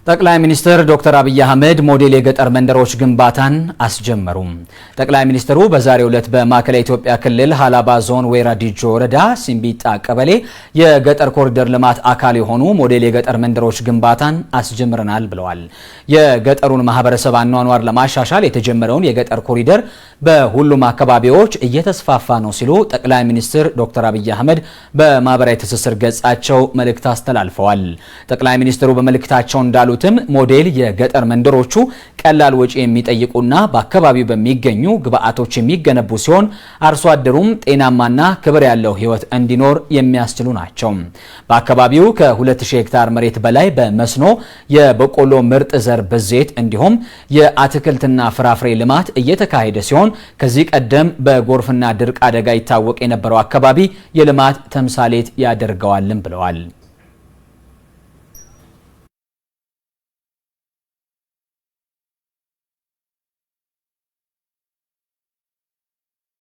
ጠቅላይ ሚኒስትር ዶክተር አብይ አህመድ ሞዴል የገጠር መንደሮች ግንባታን አስጀመሩ። ጠቅላይ ሚኒስትሩ በዛሬው ዕለት በማዕከላዊ ኢትዮጵያ ክልል ሀላባ ዞን ወይራ ዲጆ ወረዳ ሲምቢጣ ቀበሌ የገጠር ኮሪደር ልማት አካል የሆኑ ሞዴል የገጠር መንደሮች ግንባታን አስጀምረናል ብለዋል። የገጠሩን ማህበረሰብ አኗኗር ለማሻሻል የተጀመረውን የገጠር ኮሪደር በሁሉም አካባቢዎች እየተስፋፋ ነው ሲሉ ጠቅላይ ሚኒስትር ዶክተር አብይ አህመድ በማህበራዊ ትስስር ገጻቸው መልእክት አስተላልፈዋል። ጠቅላይ ሚኒስትሩ በመልእክታቸው እንዳሉትም ሞዴል የገጠር መንደሮቹ ቀላል ወጪ የሚጠይቁና በአካባቢው በሚገኙ ግብዓቶች የሚገነቡ ሲሆን አርሶ አደሩም ጤናማና ክብር ያለው ሕይወት እንዲኖር የሚያስችሉ ናቸው። በአካባቢው ከ2000 ሄክታር መሬት በላይ በመስኖ የበቆሎ ምርጥ ዘር ብዜት እንዲሁም የአትክልትና ፍራፍሬ ልማት እየተካሄደ ሲሆን ከዚህ ቀደም በጎርፍና ድርቅ አደጋ ይታወቅ የነበረው አካባቢ የልማት ተምሳሌት ያደርገዋልም ብለዋል።